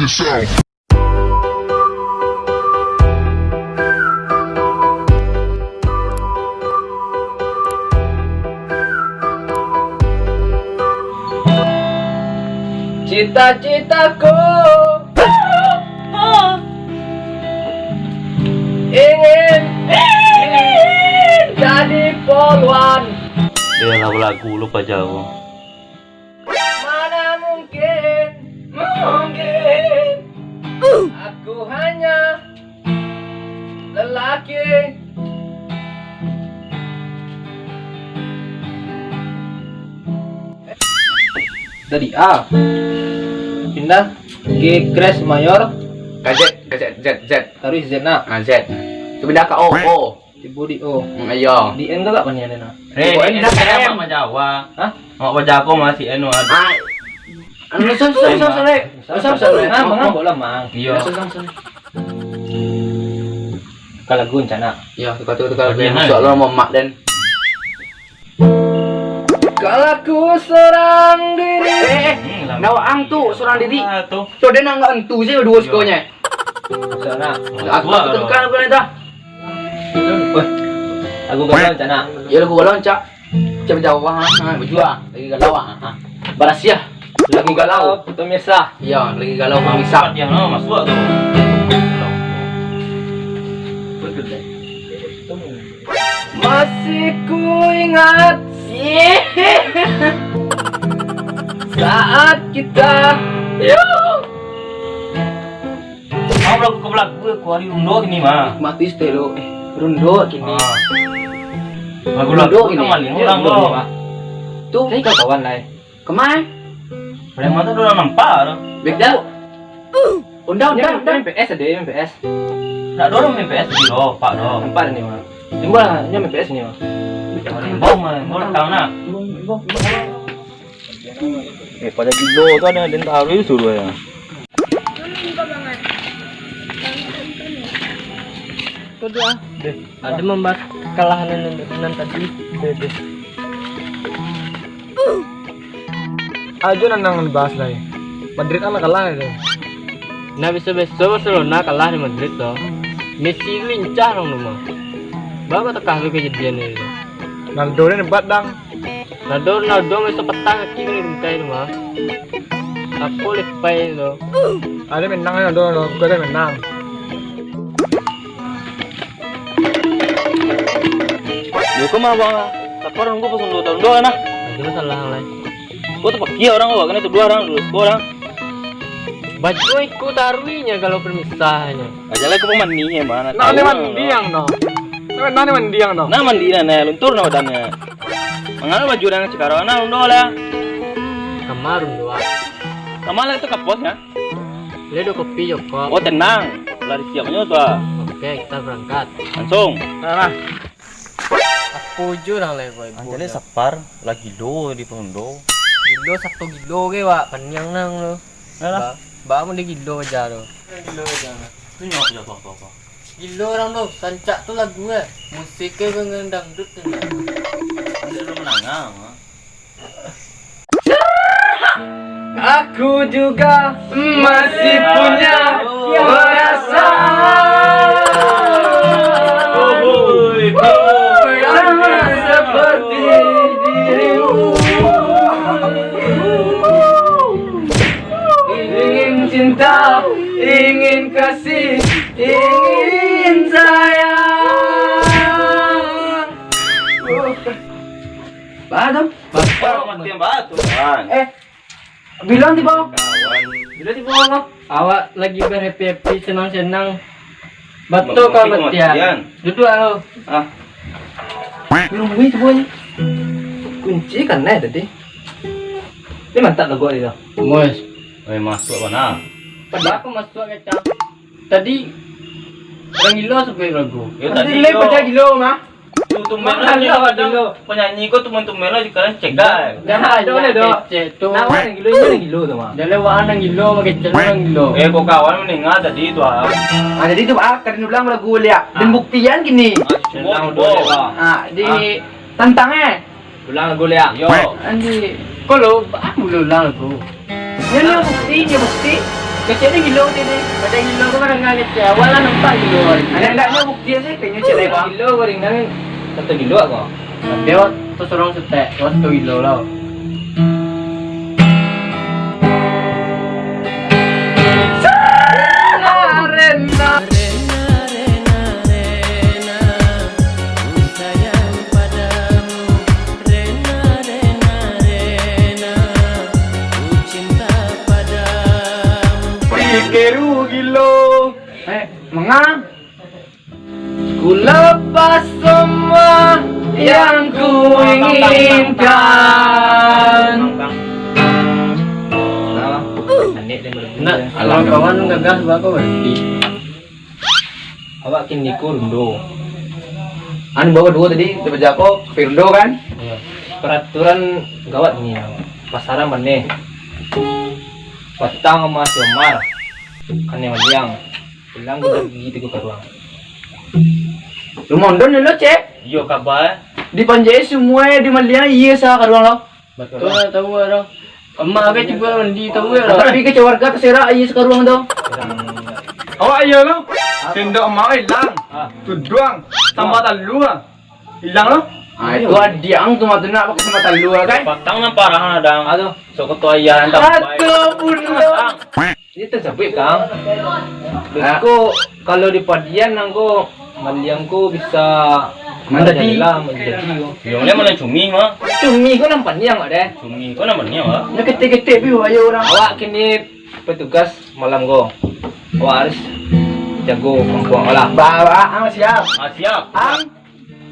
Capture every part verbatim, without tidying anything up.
Cita-citaku ingin jadi polwan. Eh, lagu-lagu lu paja ko. Mana mungkin, mungkin aku hanya lelaki. Dari A pindah ke crash mayor. Ka Z, ka Z, Z, Z. Taruih Z nak. Ah, Z. Tu pindah ka O, O. Tibo di O. Hmm, iyo. Di N tu gak panian ni nah. Re, Tibo N N dah kan M. Mak Jawa. Hah? Mak Jawa ko masih N O ada. Ah. Anu, sorry, sorry, sorry, sorry. Sorry, sorry, sorry. Ah, mangambok lah, Mang. Iyo. Sorry, sorry, sorry. Kalau gue rencana. Iyo, tukar, tukar, tukar. Bagian masuk mana? Lo mau mak dan. Kalau ku seorang diri. Eh, eh, eh. Hmm, lama. Ndak waang tu, seorang diri. Ah, tu. Tu dia nak antu je dua Iyo. Sekolahnya. Sana. Aku Dua tak tukar kalau. Aku nak dah. Weh, lagu galau, Cak, nak? Ya, lagu galau, Cak. Cak jauh, ha, ha, bajua. Lagi galau, ha, ha. Barasiah. Lagu galau, pemirsa. Ya, lagi galau, pemirsa. Yang nama masuk tu. Betul deh. Masih ku ingat saat kita. Yo. Mau lagu ka balagu, aku hari rundo kini mah. Mati seteru, eh, rundo kini. Ah. Lagu-lagu rundo kini. Kamaling urang rundo kau. Kini, Pak. Tu. Saya kawan lah, eh. Kemai? Preman tu urang nampak tu. Beda. Undang, undang, undang. M P S ada, M P S. Ndak ada urang M P S di lo, Pak, do. Nampak ni, Pak. Timbul lah, ni M P S ni, Pak. Bom, bom, tahu nak? Eh, pada gilo tu ada, ada taruh suruh ya. Kedua, ada membahas kekalahan nan, nan tadi. Ajo nan, nan bahas lai. Madrid kan lah kalah tu. Nah, biso-biso Barcelona kalah di Madrid tu. Messi tu lincah dong tu mah. Baa kok takah tu kajadian tu. Ronaldo ni hebat dang. Ronaldo, Ronaldo biso patah kaki kena guntai tu mah. Apo lepai tu. Ada menang Ronaldo, Ronaldo ada menang. Yo, kok mah, Bang? Sabar, nunggu pas undo, undo lah, nah. Itu masalah lain. Kok tapakia urang, kok? Kan itu duo urang, duo, duo urang. Baju iko taruihnyo kalau permisahnya. Aja lah, kok mandi ya, mana? Nah, tahu, ni mandi nah. Yang no. Nah, nah, ni mandi yang no. Nah, mandi nah, nah, luntur nah badannya. Mangalo baju urang sekarang, nah, undo lah. Kamar undo, ah. Kamar lah itu kapos, ya? Beli dua kopi, Joko. Oh, tenang. Lah disiapnyo tu, ah. Oke, kita berangkat. Langsung. Nah, nah. Apo jo nang lai, boy? Anjali sapar, lah gilo di Pahundo. Gilo, sato gilo ke, Wak? Paniang nang lo. Alah. Ba, ba, mun di gilo aja lo. Gilo aja. Tu nyo apo, apo, apo, apo? Gilo urang tu, rancak tu lagu eh. Musik ke dengan dangdut tu. Ada lu menangah, ha? Aku juga masih punya perasaan. Sama seperti dirimu. Ingin cinta, ingin kasih, ingin sayang. Paham? Bapak matian batu, kan? Eh, bilang tiba. Kawan. Bilang tiba, Bang. Awak lagi berhappy-happy, senang-senang. Betul, Bang, kawan matian. Duduk, alo. Ah. Minum wih, tiba ni. Kunci kan naik tadi. Ini mantap lagu ni, dah. Mos. Eh, masuk mana? Pada aku masuk kacang. Tadi urang gilo sampai lagu. Yo, tadi le pacah gilo mah. Tu tumben lah, gilo. Penyanyi ko tumben-tumben lah sekarang cegal. Jangan ada lah, Dok. Kecek tu. Nah, urang gilo, urang gilo tu mah. Dah lewat urang gilo, makai celana urang gilo. Eh, kok kawan mendengar tadi tu, ah. Ah, jadi tu, ah, kadang ulang lagu liak. Dan buktian kini. Ah, cubo, cubo. Ah, di tantang, eh. Ulang lagu liak. Yo. Andi. Kok lo, ah, ulang lagu. Ini bukti, ini bukti. Kecek ni gilo tadi. Pada gilo tu kan, ngecek. Awak lah nampak gilo. Ada ndaknyo bukti sih, kayaknya cek lai, Bang. Gilo, gorengan, satu gilo ko. Tapi awak tu sorong setek, awak satu gilo lah. Pikeru gilo. Eh, manga? Ku lepas semua yang ku inginkan. Nak, kalau kawan gagah, bagus. Awak kini ko rundo. Anu, bawa duo tadi, tabaja ko, tapi rundo kan? Iyo. Peraturan gawat ni, pasaran maneh. Patang ama si Omar. Kanai maliang. Ilang gigi tigo karuang. Lumondon dulu, Cek. Iyo, kaba. Dipanjai semua di maliang, iya, sakaruang lo. Batua. Tu lah, tahu lah. Emak ke cubo mandi, tahu lah. Tapi ke warga terserak, iya, sakaruang tu. Awak iya lo. Sendok emak ilang. Ah. Tuduang. Tambah talu lah. Ilang lo. Ah, itu adiang tu mah tu nak pakai sama talu lah, kan? Patang nan parah lah, dang. Ah, tu. Sok ketua iya, dang. Satu pun lo. Itu sabuik, Kang. Beko, kalau di padian nangko, maliang ko bisa manjadi lah, manjadi ko. Yo, lah, malah cumi mah. Cumi ko nan paniang, Mak, deh. Cumi ko nan paniang, Mak. Nyo ketek-ketek pi, ayo urang. Awak kini petugas malam ko. Awak harus jago kampuang awak lah. Ba, ba, ang siap. Ah, siap. Ang?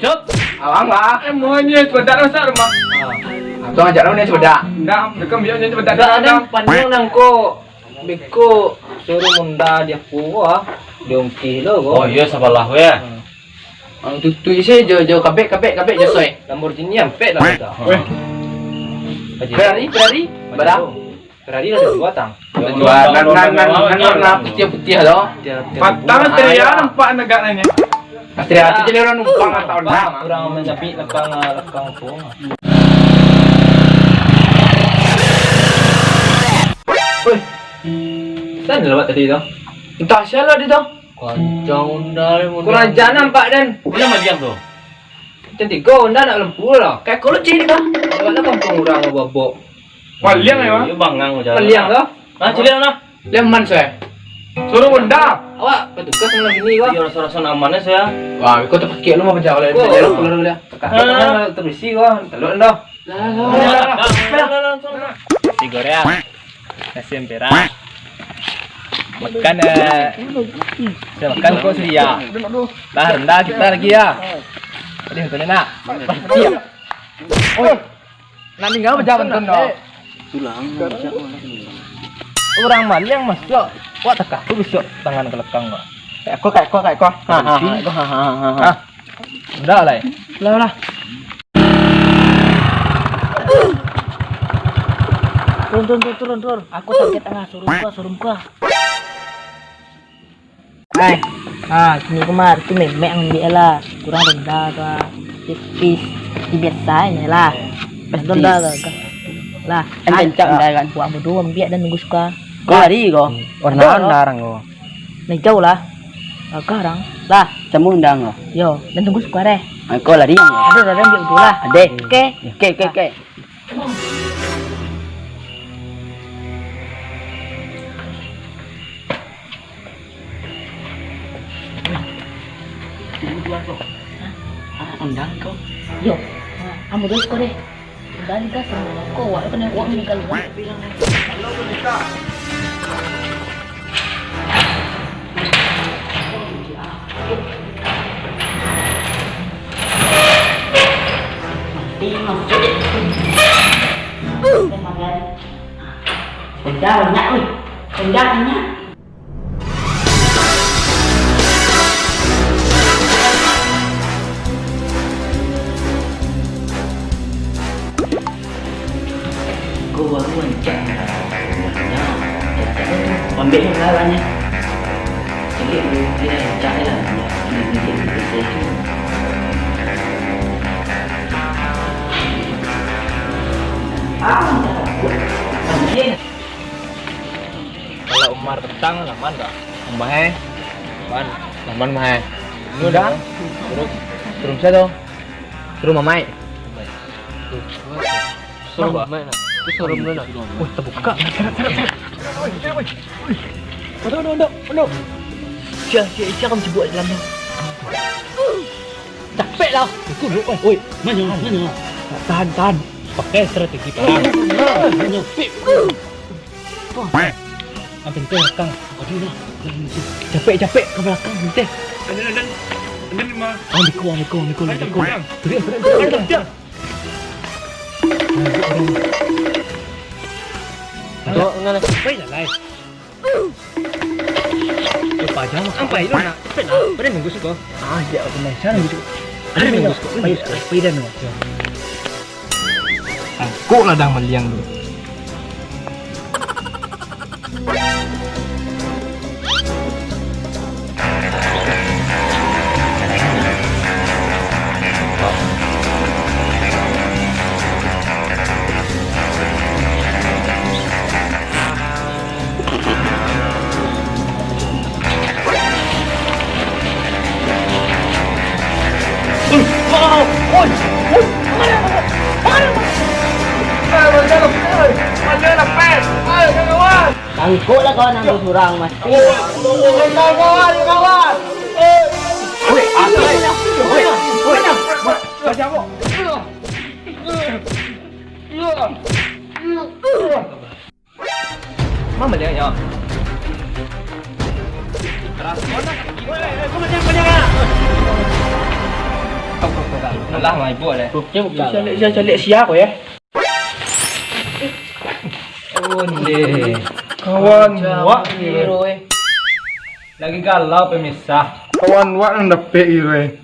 Cuk. Awak ang, ba. Eh, mohon ni, sebedak lah, Ustaz, rumah. Ah. Ah, tu ajak lah ni sebedak. Ndak, dekat biar ni sebedak. Ndak, ada paniang nangko. Beko suruh Honda di apo ko ah, di ongkih lo ko. Oh, iyo, sabalah ko, ya. Hmm. Ang tutui se jo, jo kabek, kabek, kabek jo soi. Lamborghini ampek lah kita. Weh. Aja. Ferrari, Ferrari, bara? Ferrari lah dua tang. Dua, nan, nan, nan, nan, nan putiah-putiah lo. Putiah-putiah. Patang Astrea nampak negak nanya. Astrea tu jadi urang numpang atau urang mancabik lekang, lekang tu. Weh. Sana lewat tadi tu. Entah siapa di tu. Kacau Honda ni, Honda. Kurang ajar nampak, Dan. Bila maliang tu? Macam tiga Honda nak lampu lah. Kayak kalau cik ni dah. Lewat lah kampung urang babok. Maliang ya, Bang? Iyo, bangang macam. Maliang tu? Ah, ciliak mana? Leman saya. Suruh Honda. Awak petugas malam ini, Bang. Iyo, rasa-rasa aman ya, saya. Wah, kau terpakai lu mau pecah oleh. Kau keluar dulu dah. Kakak, kakak, terisi, Bang. Telur dah. Lah, lah, lah. Nasi goreng. Nasi ampera. Makan, eh. Saya makan kok sedia. Lah, rendah kita lagi ya. Tadi makan nak. Siap. Oi. Nak tinggal aja bantuan dah. Tulang. Urang maliang masuak. Wak takah tu bisuak tangan ka lekang, Wak. Kayak ko, kayak ko, kayak ko. Ha, ha, ha, ha, ha, ha. Ah. Udah lah. Lah, lah. Turun, turun, turun, turun, turun. Aku sakit tengah, suruh gua, suruh gua. Ai, ha, kini kumar, tu memek ngambil lah. Kurang rendah tu ah. Tipis, tipis biasa ni lah. Pasti. Rendah lah, kan. Lah, kan kencang dah, kan. Buat bodoh, ambil dan tunggu suka. Kau lari kau. Warna rendah orang kau. Nah, jauh lah. Agak orang. Lah. Camu rendah kau. Yo, dan tunggu suka deh. Ah, kau lari. Ada orang ambil bodoh lah. Ada. Oke. Oke, oke, oke. Undang kau. Yo, ambo dulu ko deh. Undang gas samo ko, wak kena wak meninggal. Benda banyak, weh. Benda banyak. Kau baru ancak. Ambil yang lawannya. Jadi, dia ancak lah. Dia, dia, dia, dia, dia. Ah, anjing. Kalau Umar Tang laman dah. Mahal. Laman. Laman mahal. Ini dah. Turun. Turun saya tu. Turun mamai. Serem banget nak. Tu serem banget nak. Wah, terbuka. Seret, seret, seret. Oi, oi, oi. Aduh, aduh, aduh, aduh. Sia, sia, sia kamu cebok dalam tu. Capek lah. Ikut dulu, oi. Oi, mana, mana? Tahan, tahan. Pakai strategi perang. Mana, pik. Wah. Ambil ke belakang. Aduh, dah. Capek, capek ke belakang, nanti. Ada, ada. Ada lima. Ambil ko, ambil ko, ambil ko, ambil ko. Ada, ada. Ada, ada. Tok, ngana. Pai lah, lai. Lupa aja mah. Ampai lu nak. Pai lah. Pada minggu suka. Ah, ya, benar. Sana minggu suka. Pada minggu suka. Pai, pai dah minggu. Angkuk ladang maliang tu. Tangkok lah kawan ambo surang, Mas. Kawan, kawan. Weh, asal. Weh, weh. Mama dia ya. Keras mana? Weh, weh, kau macam apa dia? Kau, kau, kau, kau. Alah, mah ibu deh. Buktinya bukan. Caliak, caliak, caliak siapa ya? Onde. Kawan wak ni. Lagi galau pemisah. Kawan wak nan dapek gitu, eh.